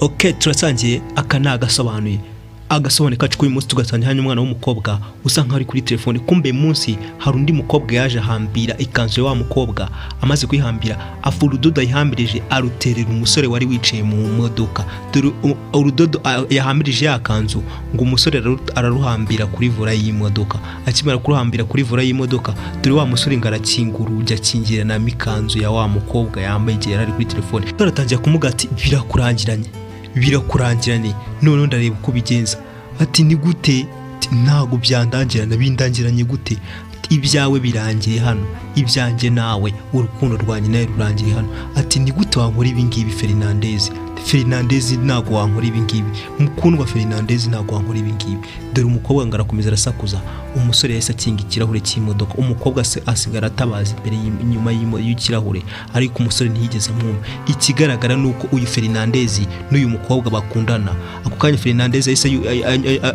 Ok, turasangiye. Aka ni agasobanuye. Agasobanuye kacu k'uyu munsi tugasangira hano umwana w'umukobwa usa nkaho ari kuri telefone. Kumbe munsi hari undi mukobwa yaje ahambira ikanzu ya wa mukobwa. Amaze kuyihambira, afa urudodo ayihambirije, aruterera umusore wari wicaye mu modoka. Dore urudodo yahambirije ya kanzu, ngo umusore araruhambira kuri volant y'imodoka. Akimara kuruhambira kuri volant y'imodoka, dore wa musore ngo arakingura urugi, akingiranamo ikanzu ya wa mukobwa yambaye igihe yari ari kuri telefone. Umusore atangira kumubwira ati: "Birakurangiranye, birakurangiranye, noneho ndareba uko ubigenza." Ati: "Ni gute?" Ati: "Ntabwo byandangirana, bindangiranye gute?" Ati: "Ibyawe birangiye hano, ibyanjye nawe, urukundo rwanjye nawe rurangiye hano." Ati: "Ni gute wankora ibi ngibi, Fernandez? Fernandez, ntabwo wankora ibi ngibi. Mukundwa Fernandez, ntabwo wankora ibi ngibi." Dore umukobwa ngo arakomeza arasakuza. Umusore yahise akinga ikirahure cy'imodoka, umukobwa asigara atabaza imbere inyuma y'ikirahure, ariko umusore ntiyigeze amwumva. Ikigaragara ni uko uyu Fernandez n'uyu mukobwa bakundana. Ako kanya Fernandez yahise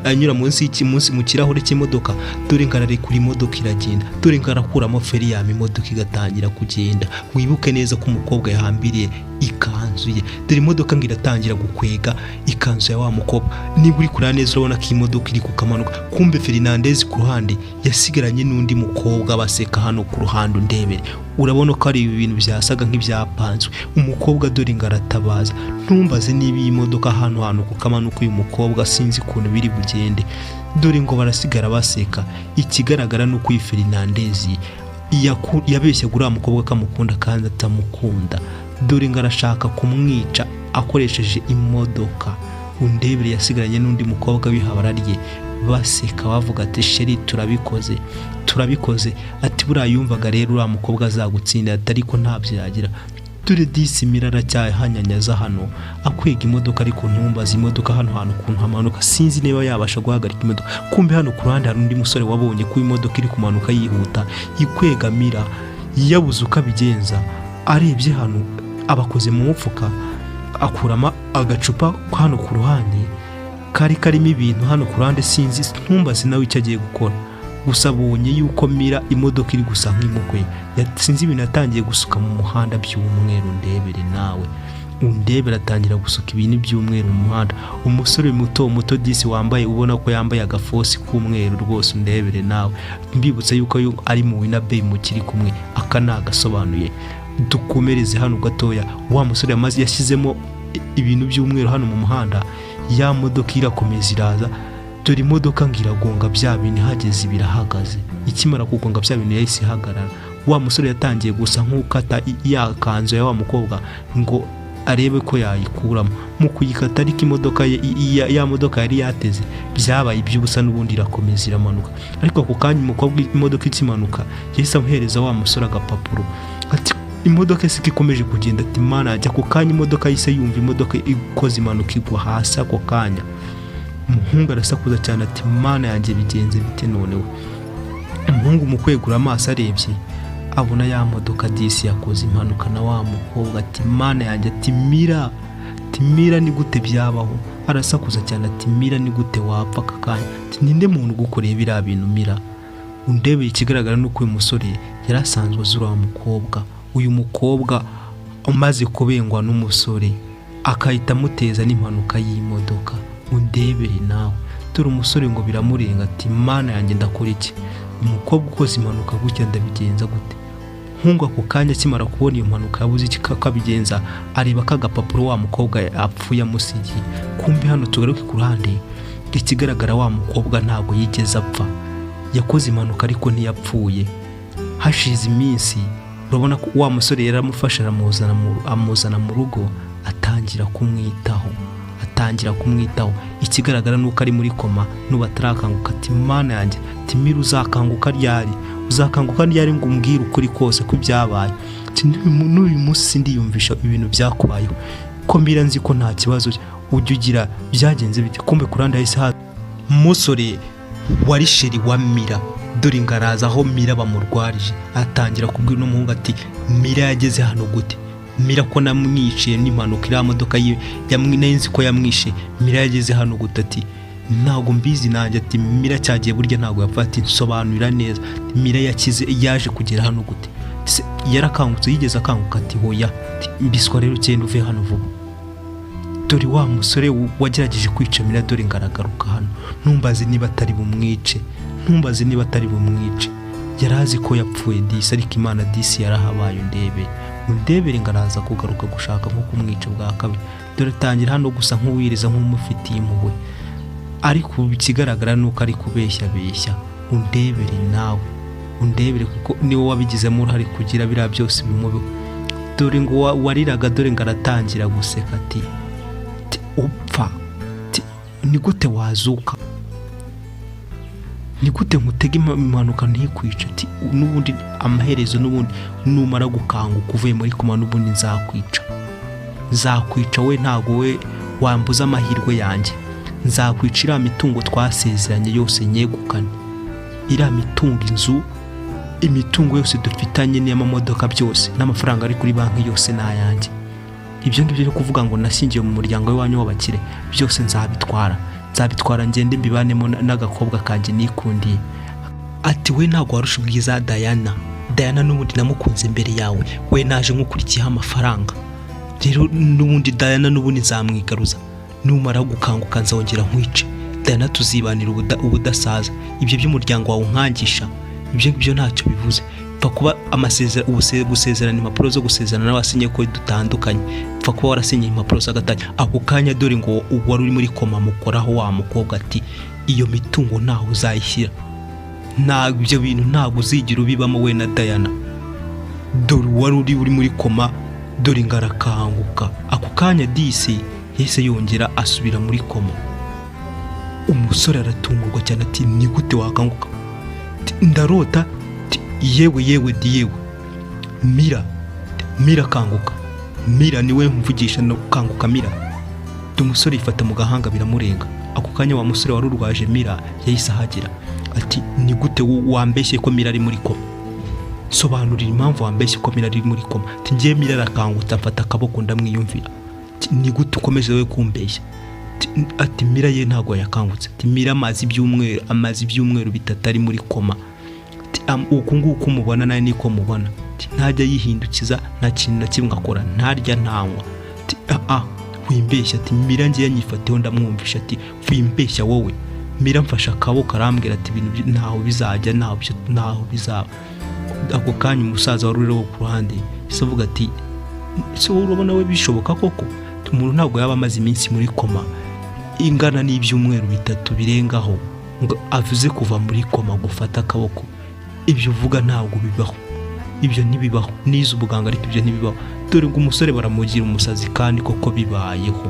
anyura munsi mu kirahure cy'imodoka. Dore ngo ararekura, imodoka iragenda. Dore ngo arakuramo feri yama, imodoka igatangira kugenda. Wibuke neza ko umukobwa yahambiriye ikanzu ye. Dore imodoka ngo iratangira gukwega ikanzu ya wa mukobwa. Niba uri kureba neza, urabona ko imodoka iri kukamanuka. Kumbe Fernandez ku ruhande yasigaranye n'undi mukobwa baseka hano ku ruhande. Undebere, urabona ko ari ibintu byasaga nk'ibyapanzwe. Umukobwa dore ngo aratabaza. Ntumbaze niba iyi modoka hano hantu kukamanuka, uyu mukobwa sinzi ukuntu biri bugende. Dore ngo barasigara baseka. Ikigaragara ni uko uyu Fernandez yabeshyaga uriya mukobwa ko amukunda kandi atamukunda. Dore ngo arashaka kumwica akoresheje imodoka. Undebere, yasigaranye n'undi mukobwa w'ihabara rye, baseka, bavuga ati: "Chéri, turabikoze, turabikoze." Ati: "Buriya yumvaga rero uriya mukobwa azagutsinda." Ati: "Ariko ntabyo yagira." Dore disi Mira aracyahanyanyaza hano, akwega imodoka, ariko ntumbaze imodoka hano hantu ukuntu hamanuka, sinzi niba yabasha guhagarika imodoka. Kumbe hano ku ruhande hari undi musore wabonye ko imodoka iri kumanuka yihuta ikwegamira, yabuze uko abigenza. Arebye hano, abakoze mu mufuka, akuramo agacupa hano ku ruhande kari karimo ibintu hano ku ruhande. Sinzi, ntumbaze nawe icyo agiye gukora. Gusa abonye yuko Mira imodoka iri gusa nk'imukwe, sinzi ibintu yatangiye gusuka mu muhanda by'umweru. Ndebere nawe, undebere, atangira gusuka ibintu by'umweru mu muhanda. Umusore muto muto disi wambaye, ubona ko yambaye agafosi k'umweru rwose. Undebere nawe, mbibutsa yuko yo ari mu Wina Bay mukiri kumwe. Aka ni agasobanuye. Dukomereze hano gatoya. Wa musore yamaze yashyizemo ibintu by'umweru hano mu muhanda, ya modoka irakomeza iraza. Dore imodoka ngo iragonga bya bintu, ihageze birahagaze. Ikimara kugonga bya bintu, yahise ihagarara. Wa musore yatangiye gusa nk'ukata ya kanzu ya wa mukobwa ngo arebe ko yayikuramo. Mu kuyikata ariko, imodoka ye, ya modoka yari yateze, byabaye iby'ubusa, n'ubundi irakomeza iramanuka. Ariko ako kanya umukobwa, imodoka ikimanuka, yahise amuhereza wa musore agapapuro, ati: "Imodoka ese ko ikomeje kugenda?" Ati: "Mana yanjye." Ako kanya imodoka yahise yumva imodoka ikoze impanuka, igwa hasi. Ako kanya umuhungu arasakuza cyane ati: "Mana yanjye, bigenze bite noneho?" Umuhungu mu kwegura amaso arebye, abona ya modoka disi yakoze impanuka na wa mukobwa. Ati: "Mana yanjye." Ati: "Mira." Ati: "Mira, ni gute byabaho?" Arasakuza cyane ati: "Mira, ni gute wapfa aka kanya?" Ati: "Ninde muntu ugukoreye biriya bintu, Mira?" Undebeye, ikigaragara ni uko uyu musore yari asanzwe azi uriya mukobwa. Uyu mukobwa umaze kubengwa n'umusore, akahita amuteza n'impanuka y'imodoka. Undebere nawe, dore umusore ngo biramurenga. Ati: "Mana yanjye, ndakora iki? Umukobwa ukoze impanuka gutya, ndabigenza gute?" Nkungu ako kanya akimara kubona iyo mpanuka, yabuze iki kabigenza, areba ka gapapuro wa mukobwa apfuye amusigiye. Kumbe hano tugaruke ku ruhande, ikigaragara wa mukobwa ntabwo yigeze apfa. Yakoze impanuka ariko ntiyapfuye. Hashize iminsi, urabona ko wa musore yaramufashe, aramuzana amuzana mu rugo, atangira kumwitaho, atangira kumwitaho. Ikigaragara ni uko ari muri koma, n'ubu atarakanguka. Ati: "Mana yanjye." Ati: "Mira, uzakanguka ryari? Uzakanguka ryari ngo umbwire ukuri kose ko ibyabaye?" Ati: "N'uyu munsi sindiyumvisha ibintu byakubayeho, ko mbira nzi ko nta kibazo ujya ugira, byagenze bite?" Kumbe ku ruhande hahise haza umusore wari chéri wa Mira. Dore ngo araza aho Mira bamurwarije, atangira kubwira uno muhungu ati: "Mira yageze hano gute? Mira ko namwiciye n'impanuka, iriya modoka ye nari nzi ko yamwishe, Mira yageze hano gute?" Ati: "Ntabwo mbizi nanjye." Ati: "Mira cyagiye burya ntabwo yapfa." Ati: "Nsobanurira neza, Mira yakize, yaje kugera hano gute? Se yarakangutse, yigeze akanguka?" Ati: "Hoya." Ati: "Mbiswa rero, ugenda uve hano vuba." Dore wa musore wagerageje kwica Mira, dore ngaragaruka hano. Ntumbaze niba atari bumwice, ntumbaze niba atari bumwice. Yari azi ko yapfuye disi, ariko Imana disi yarahabaye. Undebere, undebere, ngaraza kugaruka gushaka nko kumwica bwa kabiri. Dore tangira hano gusa nk'uwiriza, nk'umufitiye impuhwe, ariko ikigaragara ni uko ari kubeshya beshya. Undebere nawe, undebere, kuko niwe wabigizemo uruhare kugira biriya byose bimubeho. Dore ngo wariraga, dore ngo aratangira guseka ati: "Upfa ni gute wazuka? Ni gute nkutega impanuka ntikwice?" Ati: "N'ubundi amaherezo, n'ubundi numara gukanguka uvuye muri koma, n'ubundi nzakwica, nzakwica. We ntabwo we wambuza amahirwe yanjye. Nzakwica, iriya mitungo twasezeranye yose nyegukane, iriya mitungo, inzu, imitungo yose dufitanye n'amamodoka byose n'amafaranga ari kuri banki yose ni ayanjye. Ibyo ngibyo byo kuvuga ngo nashyingiwe mu muryango w'iwanyu w'abakire, byose nzabitwara, nzabitwara, ngende mbibanemo n'agakobwa kanjye nikundiye." Ati: "We ntabwo warusha ubwiza Diana. Diana n'ubundi namukunze mbere yawe. We naje nkukurikiyeho amafaranga. Rero n'ubundi Diana n'ubundi nzamwigaruza. Numara gukanguka nzongera nkwice. Diana tuzibanira ubudasaza. Ibyo by'umuryango wawe unkangisha, ibyo ngibyo ntacyo bivuze. Pfa kuba amasezerano, gusezerana, impapuro zo gusezerana wasinye ko dutandukanye, pfa kuba warasinye impapuro z'agatanya." Ako kanya dore ngo wari uri muri koma mukoraho wa mukobwa ati: "Iyo mitungo ntaho uzayishyira, nta ibyo bintu ntabwo uzigira ubibamo we na Diana." Dore uwari uri muri koma, dore ngo arakanguka. Ako kanya disi yahise yongera asubira muri koma. Umusore aratungurwa cyane ati: "Ni gute wakanguka?" Ati: "Ndarota." Ati: "Yewe, yewe di, yewe Mira, Mira kanguka, Mira niwe mvugisha, no kanguka Mira." Umusore yifata mu gahanga biramurenga. Ako kanya wa musore wari urwaje Mira yahise ahagera ati: "Ni gute wambeshye ko Mira ari muri koma? Sobanurira impamvu wambeshye ko Mira ari muri koma." Ati: "Ngiye, Mira arakangutse, amfata akaboko ndamwiyumvira." Ati: "Ni gute ukomeje wowe kumbeshya?" Ati: "Mira ye ntabwo yakangutse." Ati: "Mira amaze ibyumweru 3 ari muri koma." Ati: "Uku nguku mubona nawe niko mubona." Ati: "Ntajya yihindukiza, nta kintu na kimwe akora, ntarya, ntanywa." Ati: "Ah, wimbeshya." Ati: "Mira ngiye nyifateho ndamwumvisha." Ati: "Wimbeshya wowe, Mira mfashe akaboko arambwira ati ibintu ntaho bizajya, ntaho bizaba." Ako kanya umusaza wari uriho ku ruhande ese avuga ati: "Ese wowe urabona we bishoboka koko? Umuntu ntabwo yaba amaze iminsi muri koma ingana n'ibyumweru 3 birengaho ngo avuze kuva muri koma gufata akaboko. Ibyo uvuga ntabwo bibaho, ibyo ntibibaho. Nize ubuganga, ariko ibyo ntibibaho." Dore ngo umusore baramugira umusazi kandi koko bibayeho.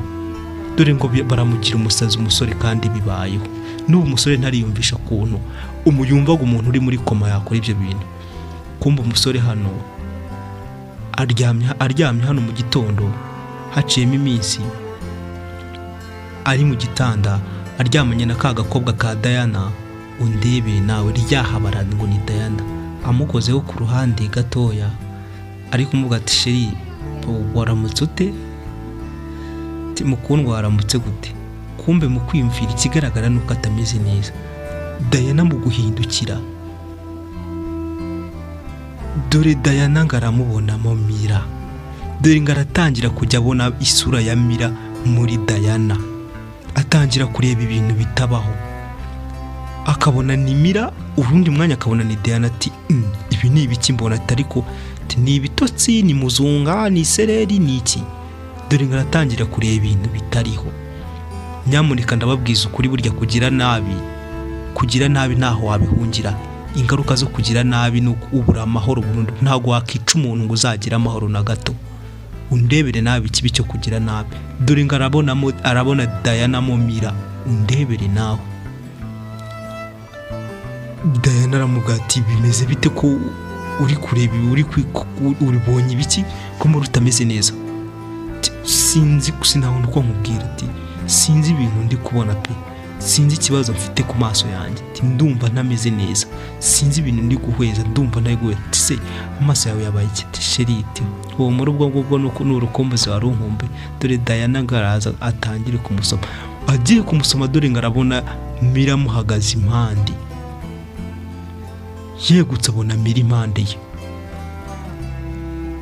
Dore ngo baramugira umusazi umusore kandi bibayeho. N'ubu umusore ntariyumvisha ukuntu yumvaga umuntu uri muri koma yakora ibyo bintu. Kumva umusore hano aryamye hano mu gitondo, haciyemo iminsi, ari mu gitanda aryamanye na ka gakobwa ka Diana. Undebere nawe ryahabara ngo ni Diana. Amukozeho ku ruhande gatoya, ari kumubwira ati: "Chéri, waramutse ute?" Ati: "Mukundwa, waramutse gute?" Kumbe mu kwiyumvira, ikigaragara ni uko atameze neza. Diana mu guhindukira, dore Diana ngo aramubonamo Mira. Dore ngo aratangira kujya abona isura ya Mira muri Diana, atangira kureba ibintu bitabaho, akabona ni Mira, urundi mwanya akabona ni Diana. Ati: "Ibi ni ibiki mbona?" Ati: "Ariko," ati, "ni ibitotsi, ni muzunga, ni isereri, ni iki?" Dore ngo aratangira kureba ibintu bitariho. Nyamuneka ndababwiza ukuri, burya kugira nabi ntaho wabihungira. Ingaruka zo kugira nabi ni ubura amahoro burundu. Ntabwo wakica umuntu ngo uzagire amahoro na gato. Undebere nabi ikibi cyo kugira nabi. Dore ngo arabonamo, arabona Diana mo Mira. Undebere nawe. Diana aramubwira ati: "Bimeze bite ko uri kureba ibi, uribonye ibiki ko muri utameze neza?" Ati: "Sinzi, sinabona uko nkubwira." Ati: "Sinzi ibintu ndi kubona pe, sinzi ikibazo mfite ku maso yanjye." Ati: "Ndumva ntameze neza, sinzi ibintu ndi guhweza, ndumva ntari guhweza." Ati: "Se amaso yawe yabaye iki?" Ati: "Chéri," ati, "uwo muri ubwo ngubwo ni urukumbuzi wari unkumbuye." Dore Diana ngo araza atangire kumusoma. Agiye kumusoma, dore ngo arabona Mira amuhagaze impande. Yegutse abona Mira impande ye.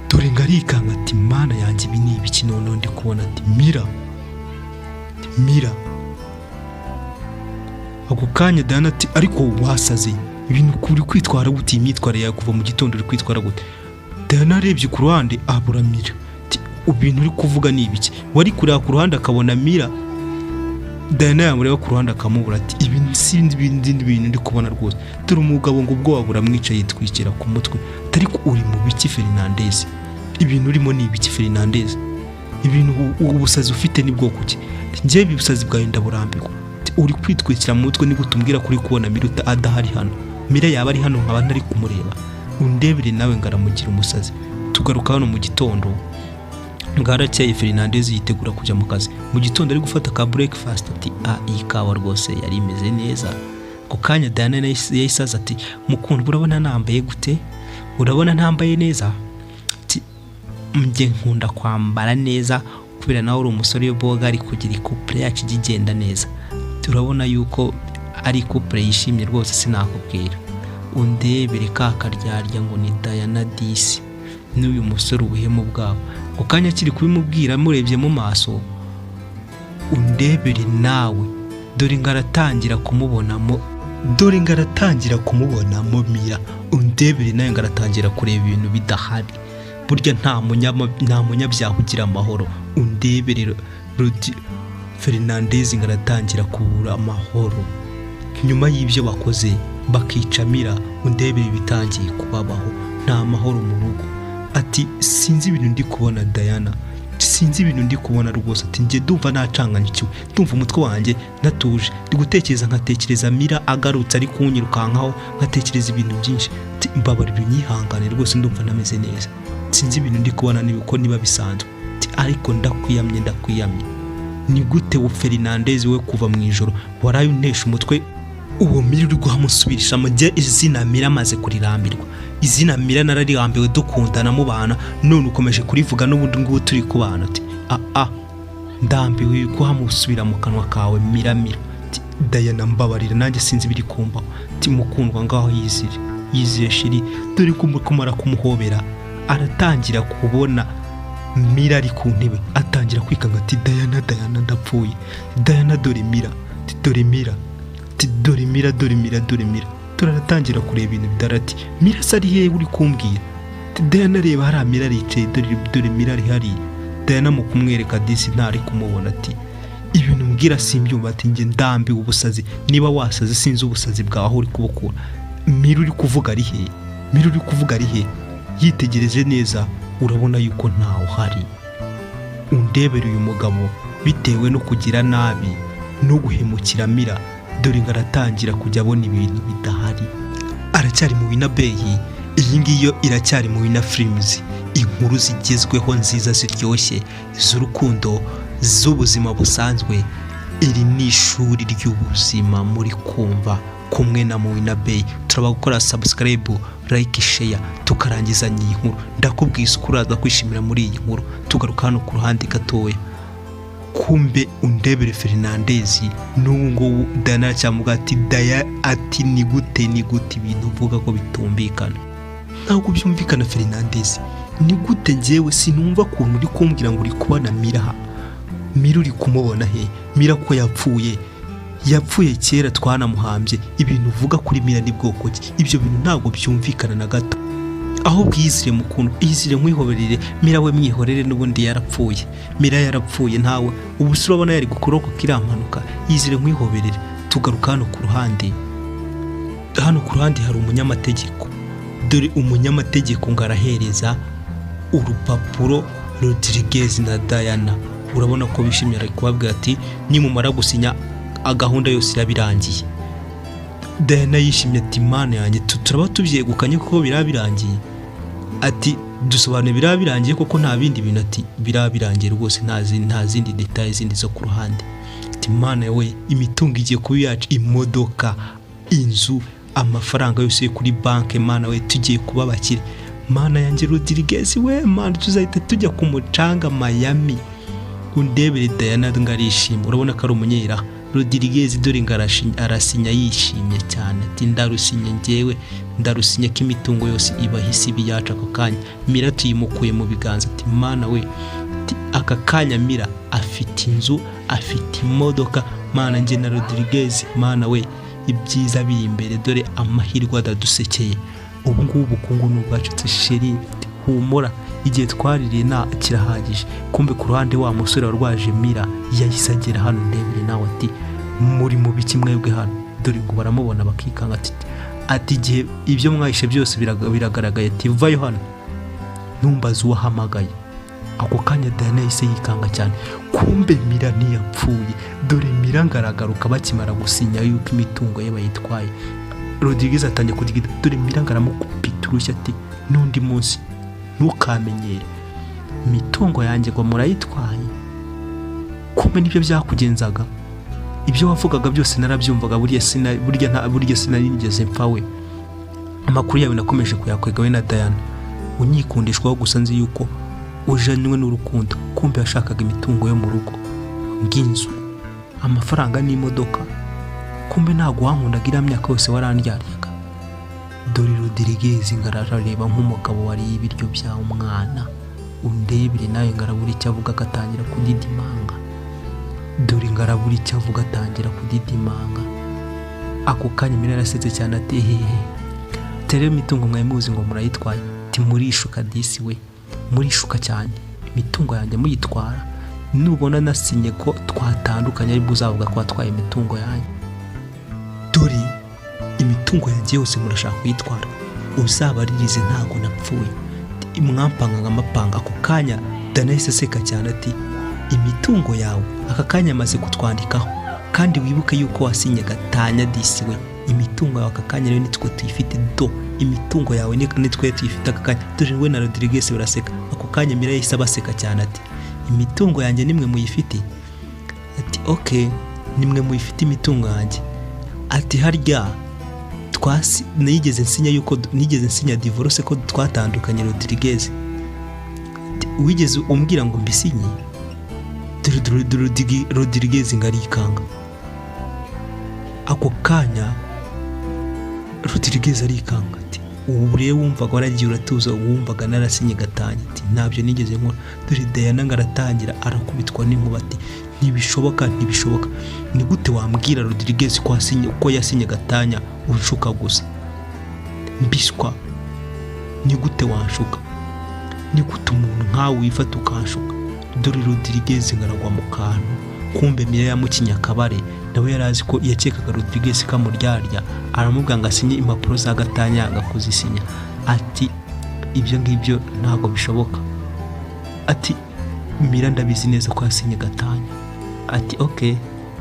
Dore ngo arikanga ati: "Mana yanjye, ibi ni ibiki noneho ndi kubona?" Ati: "Mira." Mira. Ako kanya Diana ati ariko wasaze, ibintu uri kwitwara gute? Iyi myitwarire yawe kuva mu gitondo uri kwitwara gute? Diana arebye ku ruhande abura Mira. Ati ibintu uri kuvuga ni ibiki? Wari kureba ku ruhande akabona Mira, Diana yamureba ku ruhande akamubura. Ati ibi sinzi ibindi bintu ndi kubona rwose. Dore umugabo ngo ubwoba buramwica, yitwikira ku mutwe. Ariko uri mu biki Fernandez? Ibintu urimo ni ibiki Fernandez? Ibintu ubusazi ufite ni bwoko ki? Njyewe ubusazi bwawe ndaburambirwa. Uri kwitwikira mu mutwe, ni gute umbwira kuri kubona Mira adahari hano? Mira yaba ari hano nkaba ntari kumureba? Undebere nawe ngaramugira umusazi. Tugaruka hano mu gitondo, bwarakeye. Fernandez yitegura kujya mu kazi. Mu gitondo ari gufata ka breakfast, ati ah, iyi kawa rwose yari imeze neza. Ako kanya Diana yahise aza ati mukundwa, urabona nambaye gute? Urabona ntambaye neza? Ati njye nkunda kwambara neza kubera nawe uri umusore w'boga, ari kugira icouple yacu ijya igenda neza. Turabona yuko ari couple yishimye rwose, sinakubwira. Undebere ka karyarya ngo ni Diana disi n'uyu musore, ubuhemu bwabo. Ako kanya akiri kubimubwira, amurebye mu maso, undebere nawe, dore ngo aratangira kumubonamo, dore ngo aratangira kumubonamo Mira. Undebere nawe ngo aratangira kureba ibintu bidahari. Burya nta munyabyaha ugira amahoro. Undebere Rudi Fernandez ngo aratangira kubura amahoro nyuma y'ibyo bakoze bakica Mira. Undebere ibitangiye kubabaho, nta mahoro mu rugo. Ati sinzi ibintu ndi kubona Diana, sinzi ibintu ndi kubona rwose. Ati njye ndumva nacanganyikiwe, ndumva umutwe wanjye natuje, ndi gutekereza nkatekereza Mira agarutse ari kunyirukankaho, nkatekereza ibintu byinshi. Ati mbabarira unyihangane rwose, ndumva ntameze neza, sinzi ibintu ndi kubona ko niba bisanzwe. Ati ariko ndakwiyamye, ndakwiyamye. Ni gute wo Fernandez we kuva mu ijoro waraye untesha umutwe? Uwo Mira uri guhamusubirisha mujye, izina Mira amaze kurirambirwa. Izina Mira nararirambiwe dukundana mubana, none ukomeje kurivuga n'ubundi ngubu turi kubana. Ati ah ah, ndambiwe kuhamusubira mu kanwa kawe Mira, Mira. Ati Diana mbabarira, nanjye sinzi ibiri kumbaho. Ati mukundwa, ngaho yizire, yizire chéri. Dore ko kumara kumuhobera aratangira kubona Mira ari ku ntebe, atangira kwikanga. Ati Diana, Diana, ndapfuye Diana, dore Mira. Ati dore Mira, ati dore Mira, dore Mira, dore Mira. Turaratangira kureba ibintu bidara. Ati Mira se ari hehe uri kumbwira? Ati Diana reba hariya Mira aricaye, dore, dore Mira ari hariya. Diana mu kumwereka disi ntari kumubona. Ati ibintu mbwira simbyumva. Ati njye ndambiwe ubusazi, niba wasaze sinzi ubusazi bwawe aho uri kubukura. Mira uri kuvuga ari he? Mira uri kuvuga ari he? Yitegereje neza, urabona yuko ntawe uhari. Undebere uyu mugabo, bitewe no kugira nabi no guhemukira Mira, dore ngo aratangira kujya abona ibintu bidahari. Aracyari mu Winabeyi, iyi ngiyi yo iracyari mu Wina Films, inkuru zigezweho nziza ziryoshye z'urukundo, z'ubuzima busanzwe. Iri ni ishuri ry'ubuzima muri kumva kumwe na Muwina Bay. Turaba gukora subscribe, like, share, tukarangizanya iyi nkuru. Ndakubwiza uko uraza kwishimira muri iyi nkuru. Tugaruka hano ku ruhande gatoya, kumbe undebere Fernandez n'ubu ngubu Diana aracyamubwira ati Daya, ati ni gute, ni gute ibintu uvuga ko bitumvikana? Ntabwo byumvikana Fernandez, ni gute? Njyewe sinumva ukuntu uri kumbwira ngo uri kubona Mira. Mira uri kumubona he? Mira ko yapfuye, yapfuye kera, twanamuhambye. Ibintu uvuga kuri Mira ni bwoko ki? Ibyo bintu ntabwo byumvikana na gato. Ahubwo iyizire mukundwa, iyizire nkwihoberere. Mira we mwihorere, n'ubundi yarapfuye. Mira yarapfuye, ntawe ubu se urabona yari gukurokoka iriya mpanuka? Yizire nkwihoberere. Tugaruka hano ku ruhande, hano ku ruhande hari umunyamategeko. Dore umunyamategeko ngo arahereza urupapuro Rodriguez na Diana. Urabona ko bishimye, ari kubabwira ati nimumara gusinya gahunda yose iraba irangiye. Diana yishimye ati mana yanjye, turaba tubyegukanye kuko biraba birangiye. Ati dusobanuye, biraba birangiye koko, nta bindi bintu? Ati biraba birangiye rwose, nta zindi détails zindi zo ku ruhande. Ati mana we, imitungo igiye kuba iyacu, imodoka, inzu, amafaranga yose yo kuri banki. Mana we, tugiye kuba abakire. Mana yanjye, Rodriguez we, mana, tuzahita tujya ku mucanga Miami. Undebere Diana ngo arishimye, urabona ko ari umunyeraha. Rodriguez dore ngo arasinya yishimye cyane, ati ndarusinye, njyewe ndarusinye ko imitungo yose ibahise iba iyacu ako kanya. Mira tuyimukuye mu biganza. Ati mana we, ati aka kanya Mira afite inzu, Afite imodoka. Mana, njye na Rodriguez, mana we, ibyiza biri imbere. Dore amahirwe adadusekeye ubu ngubu, ubukungu ni ubwacu. Chéri, humura, igihe twaririye nta kirahagije. Kumbe ku ruhande wa musore warwaje Mira yahise agera hano. Ndebere nawe ati: "Muri mu biki mwebwe hano?" Dore ngo baramubona bakikanga. Ati igihe ibyo mwahishe byose biragaragaye. Ati: "Vayo hano, ntumbaze uwahamagaye." Ako kanya Diana yahise yikanga cyane. Kumbe Mira ntiyapfuye. Dore Mira ngaragaruka bakimara gusinya yuko imitungo ye bayitwaye. Rodriguez atangiye kudigida. Dore Mira ngaramukubita urushyi ati: "N'undi munsi ntukamenyere imitungo yanjye ngo murayitwaye. Kumbe nibyo byakugenzaga, ibyo wavugaga byose narabyumvaga. Burya sina burya nta burya sinari nigeze mpfa we. Amakuru yawe nakomeje kuyakwega, we na Diana unyikundishwaho gusa, nzi yuko ujanywe n'urukundo. Kumbe yashakaga imitungo yo mu rugo, ng'inzu, amafaranga n'imodoka. Kumbe ntabwo wankundaga, iriya myaka yose warandyaryaga." Dore Rodriguez ngararareba nk'umugabo wariye ibiryo bya umwana. Undebere nawe, ngarabura icyo avuga, agatangira kudidimanga. Dore ngarabura icyo avuga, atangira kudidimanga. Ako kanya Mira yarasetse cyane ati: "Hehe tere, imitungo mwari muzi ngo murayitwaye." Ati: "Murishuka disi we, murishuka cyane. Imitungo yanjye muyitwara? Nubona nasinye ko twatandukanye, aribwo uzavuga ko watwaye imitungo yanjye. Dore imitungo yanjye yose murashaka kuyitwara, uzabaririze, ntabwo napfuye, mwampanga amapanga." Ako kanya Dana yahise aseka cyane ati: "Imitungo yawe aka kanya amaze kutwandikaho, kandi wibuke yuko wasinye gatanya disi we. Imitungo yawe aka kanya rero nitwe tuyifite. Do imitungo yawe nitwe tuyifite aka kanya." Dore we na Rodriguez baraseka. Ako kanya Mira yahise abaseka cyane ati: "Imitungo yanjye nimwe muyifite?" Ati: "Ok, nimwe muyifite imitungo yanjye." Ati: "Harya twasi nigeze nsinya yuko nigeze nsinya divorce ko twatandukanye, Rodriguez? Ati, wigeze umbwira ngo mbisinye?" Dore Rodriguez ngo arikanga. Ako kanya Rodriguez arikanga ati: "Ubu rero wumvaga waragiye uratuza, wumvaga narasinye gatanya." Ati: "Ntabyo nigeze nkora." Dore Diana ngo aratangira arakubitwa n'inkuba ati: "Ntibishoboka, ntibishoboka! Ni gute wambwira Rodriguez ko wasinye, ko yasinye gatanya, unshuka gusa mbiswa? Ni gute wanshuka? Ni gute umuntu nkawe wifata ukanshuka?" Dore Rodriguez ngo aragwa mu kantu. Kumbe Mira yamukinye akabare, nawe yari azi ko yakekaga Rodriguez kamuryarya, aramubwira ngo asinye impapuro za gatanya, yanga kuzisinya. Ati: "Ibyo ngibyo ntabwo bishoboka." Ati: "Mira ndabizi neza ko yasinye gatanya." Ati: "Ok,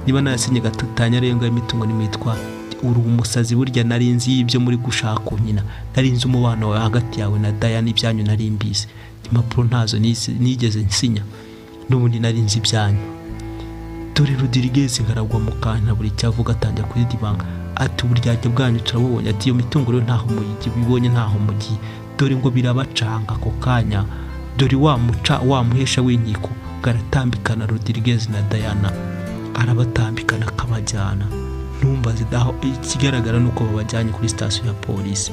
niba nayasinye gatanya rero, ngayo imitungo nimuyitwara." "Uri umusazi. Burya nari nzi ibyo muri gushaka nyina, nari nzi umubano wawe hagati yawe na Diana, ibyanyu nari mbizi. Impapuro ntazo nigeze nsinya, n'ubundi nari nzi ibyanyu." Dore Rodriguez nkaragwa mu kantu, buri icyo avuga atangira kudidibanga. Ati: "Uburyarya bwanyu turabubonye." Ati: "Iyo mitungo rero ntaho muyibonye, ntaho mugiye." Dore ngo birabacanga. Ako kanya dore wa muca wa muhesha w'inkiko garatambikana Rodriguez na Diana, arabatambikana akabajyana. Ntumbaze daho, ikigaragara ni uko babajyanye kuri sitasiyo ya polisi.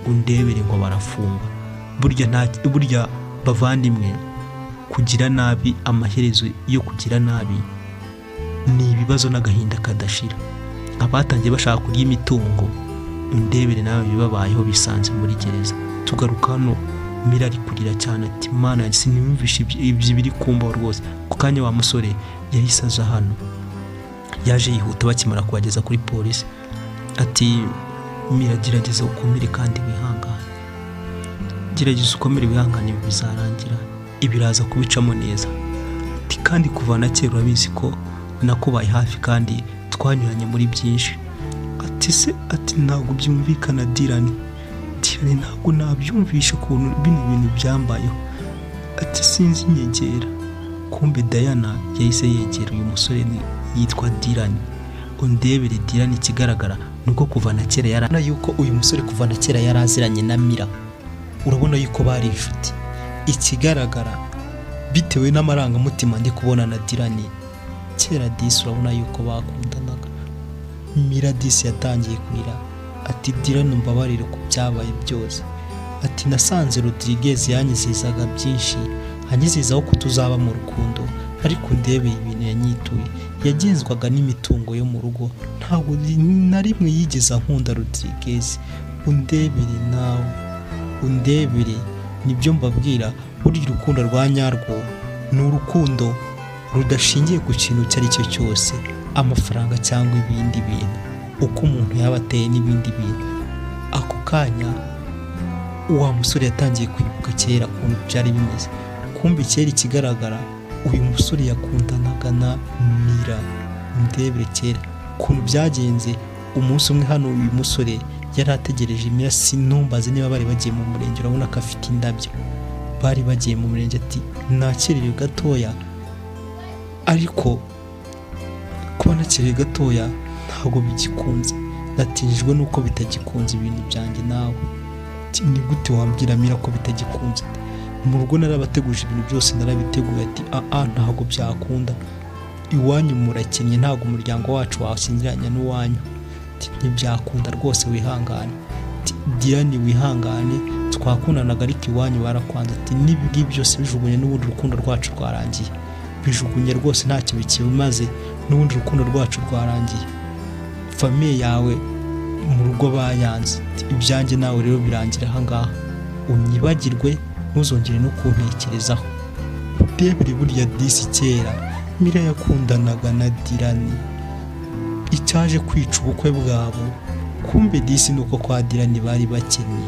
Undebere ngo barafungwa. Burya nta burya bavandimwe, kugira nabi, amaherezo yo kugira nabi ni ibibazo n'agahinda kadashira. Abatangiye bashaka kurya imitungo, undebere nawe bibabayeho, bisanze muri gereza. Tugaruka hano, Mira ari kurira cyane ati: "Mana yanjye, siniyumvishe ibyo biri kumbaho rwose." Ku kanya wa musore yahise aza hano, yaje yihuta bakimara kubageza kuri polisi. Ati: "Mira, gerageza ukomere kandi wihangane, gerageza ukomere wihangane, ibi bizarangira, ibiraza kubicamo neza." Ati: "Kandi kuva na kera urabizi ko nakubaye hafi kandi twanyuranye muri byinshi." Ati: "Se," ati, "ntabwo byumvikana Dylan, Dylan, ntabwo nabyumvisha ukuntu bino bintu byambayeho." Ati: "Sinzi, nyegera." Kumbe Diana yahise yegera uyu musore yitwa Dylan. Undebere Dylan, ikigaragara ni uko kuva na kera yari yuko uyu musore kuva na kera yari aziranye na Mira. Urabona yuko bari inshuti. Ikigaragara, bitewe n'amarangamutima ndi kubona na Dylan, kera disi urabona yuko bakundanaga. Mira disi yatangiye kurira ati: "Dylan, umbabarire ku byabaye byose." Ati: "Nasanze Rodriguez yanyizezaga byinshi, anyizezaho ko tuzaba mu rukundo." Ariko ndebe ibintu yanyituye, yagenzwaga n'imitungo yo mu rugo, ntabwo na rimwe yigeze ankunda Rodriguez. Undebere nawe, undebere, nibyo mbabwira, burya urukundo rwa nyarwo ni urukundo rudashingiye ku kintu icyo ari cyo cyose, amafaranga cyangwa ibindi bintu, uko umuntu yaba ateye n'ibindi bintu. Ako kanya wa musore yatangiye kwibuka kera ukuntu byari bimeze. Kumbe kera ikigaragara uyu musore yakundanaga na Mira. Ndebere kera ukuntu byagenze. Umunsi umwe hano uyu musore yari ategereje Mira, sinumbaze niba bari bagiye mu murenge, urabona ko afite indabyo, bari bagiye mu murenge. Ati nakererewe gatoya, ariko kuba nakererewe gatoya ntabwo bigikunze, natijwe nuko bitagikunze ibintu byanjye nawe. Ati, ni gute wambwira Mira ko bitagikunze? Mu rugo narabateguje ibintu byose, narabiteguye. Ati aa, ntabwo byakunda, iwanyu murakennye, ntabwo umuryango wacu washyingiranya n'uwanyu. Ati ntibyakunda rwose, wihangane. Ati Diane wihangane, twakundanaga ariko iwanyu barakwanze. Ati n'ibi ngibi byose bijugunye, n'ubundi urukundo rwacu rwarangiye, bijugunye rwose, ntacyo bikimaze, n'ubundi urukundo rwacu rwarangiye, famille yawe mu rugo bayanze. Ati, ibyanjye nawe rero birangira ahangaha, unyibagirwe, ntuzongere no kuntekerezaho. Ndebere burya disi kera Mira yakundanaga na Dirani, icyaje kwica ubukwe bwabo kumbe disi nuko kwa Dirani bari bakennye.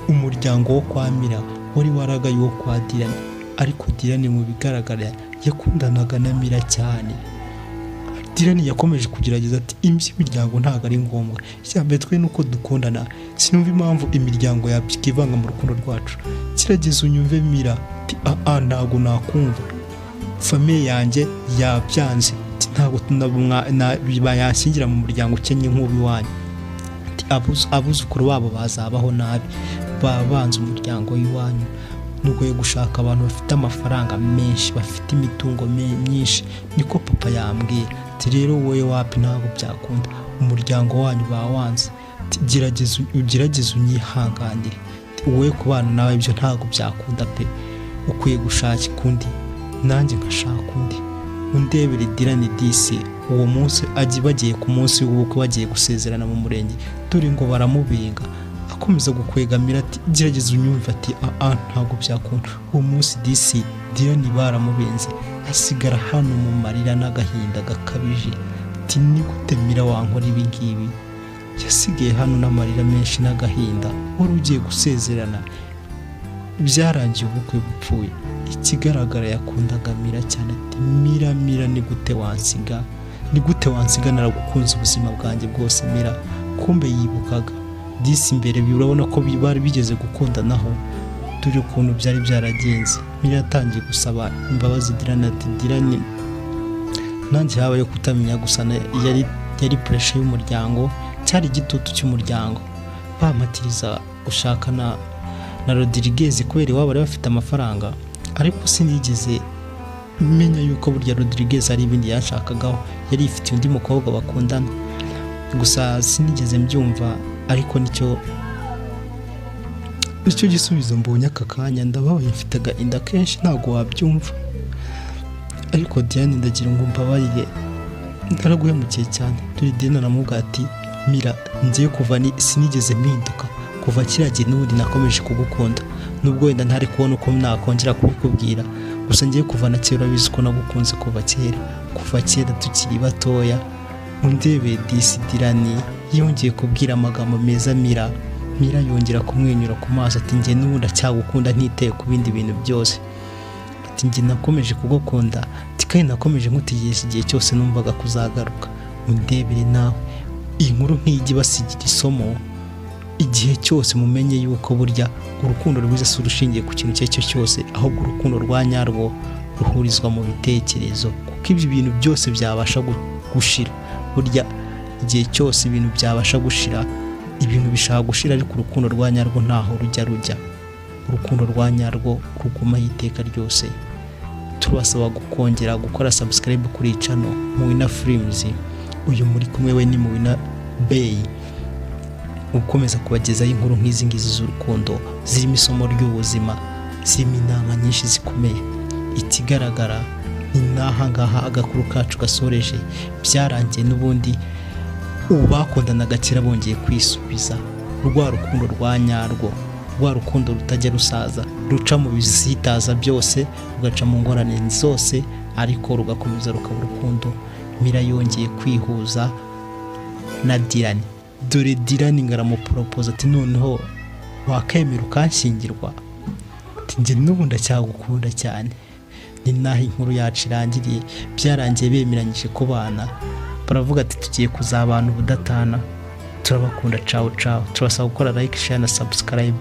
Umuryango wo kwa Mira wari waragaye uwo kwa Dirani, ariko Dirani mu bigaragara yakundanaga na Mira cyane. Dirani yakomeje kugerageza, ati iby'imiryango ntabwo ari ngombwa, icya mbere twe nuko dukundana, sinumva impamvu imiryango yabyikivanga mu rukundo rwacu, kirageze unyumve Mira. Ati aa, ntabwo nakumva, famille yanjye yabyanze. Ati ntabwo bayanshyingira mu muryango ukennye nk'uw'iwanyu. Ati abuzukuru babo bazabaho nabi, baba banze umuryango w'iwanyu, nukwiye gushaka abantu bafite amafaranga menshi, bafite imitungo myinshi, niko papa yambwiye. Ati rero wowe wapi, ntabwo byakunda, umuryango wanyu bawanze. Ati gerageza ugerageze unyihanganire, Ati, wowe kubana nawe ibyo ntabwo byakunda pe, ukwiye gushaka undi nanjye nkashaka undi. Undebere Dirani disi uwo munsi ajya bagiye ku munsi w'ubukwe, bagiye gusezerana mu murenge, dore ngo baramubenga, akomeza gukwegamira, ati gerageza unyumve. Ati aa, ntabwo byakunda. Uwo munsi disi Dirani baramubenze, asigara hano mu marira n'agahinda gakabije. Ati ni gute Mira wankora ibi ngibi? Yasigaye hano n'amarira menshi n'agahinda, wari ugiye gusezerana, byarangiye ubukwe bupfuye. Ikigaragara yakundaga Mira cyane. Ati Mira, Mira, ni gute wansiga, ni gute wansiga, naragukunze ubuzima bwanjye bwose Mira. Kumbe yibukaga disi imbere, urabona ko bari bigeze gukundanaho, dore ukuntu byari byaragenze. Mira yatangiye gusaba imbabazi Dirani, ati Dirani nanjye habayeho kutamenya gusa, yari pressure y'umuryango, cyari igitutu cy'umuryango, bampatiriza gushaka na Rodriguez kubera iwabo bari bafite amafaranga, ariko sinigeze menya yuko burya Rodriguez ari ibindi yanshakagaho, yari yifitiye undi mukobwa bakundana, gusa sinigeze mbyumva, ariko nicyo gisubizo mbonye aka kanya. Ndababaye, mfite agahinda kenshi, ntabwo wabyumva. Ariko Diane ndagira ngo mbabarire, naraguhemukiye cyane. Dore Diane aramubwira ati Mira, ngiye kuva ni sinigeze mpinduka kuva kiriya gihe, n'ubundi nakomeje kugukunda, nubwo wenda ntari kubona uko nakongera kubikubwira, gusa ngiye kuva na kera urabizi ko nagukunze kuva kera, kuva kera tukiri batoya. Undebeye disi Dirani yongeye kubwira amagambo meza Mira. Mira yongera kumwenyura ku maso, ati njye n'ubundi acyagukunda ntiteye ku bindi bintu byose. Ati njye nakomeje kugukunda, ati kandi nakomeje nkutegereje igihe cyose numvaga kuzagaruka. Undebere nawe, iyi nkuru nk'ijya ibasigira isomo igihe cyose, mumenye yuko burya urukundo rwiza si urushingiye ku kintu icyo ari cyo cyose, ahubwo urukundo rwa nyarwo ruhurizwa mu bitekerezo, kuko ibyo bintu byose byabasha gushira. Burya igihe cyose ibintu byabasha gushira, ibintu bishaka gushira, ariko urukundo rwa nyarwo ntaho rujya, urukundo rwa nyarwo rugumaho iteka ryose. Turabasaba kongera gukora subscribe kuri iyi channel Muwina Films. Uyu muri kumwe we ni Muwina Bay, ukomeza kubagezaho inkuru nk'izi ngizi z'urukundo, zirimo isomo ry'ubuzima, zirimo inama nyinshi zikomeye. Ikigaragara Ni n'aha ngaha agakuru kacu gasoreje. Byarangiye n'ubundi ubu bakundanaga kera bongeye kwisubiza rwa rukundo rwa nyarwo, rwa rukundo rutajya rusaza, ruca mu bisitaza byose, rugaca mu ngorane zose, ariko rugakomeza rukaba urukundo. Mira yongeye kwihuza na Dirani. Dore Dirani ngo aramuporopoza ati: "Noneho wakemera ukanshyingirwa?" Ati: "Njye n'ubu ndacyagukunda cyane." Ni naho inkuru yacu irangiriye. Byarangiye bemeranyije kubana, baravuga ati: "Tugiye kuzabana ubudatana." Turabakunda, cawu cawu. Turabasaba gukora like, share na subscribe.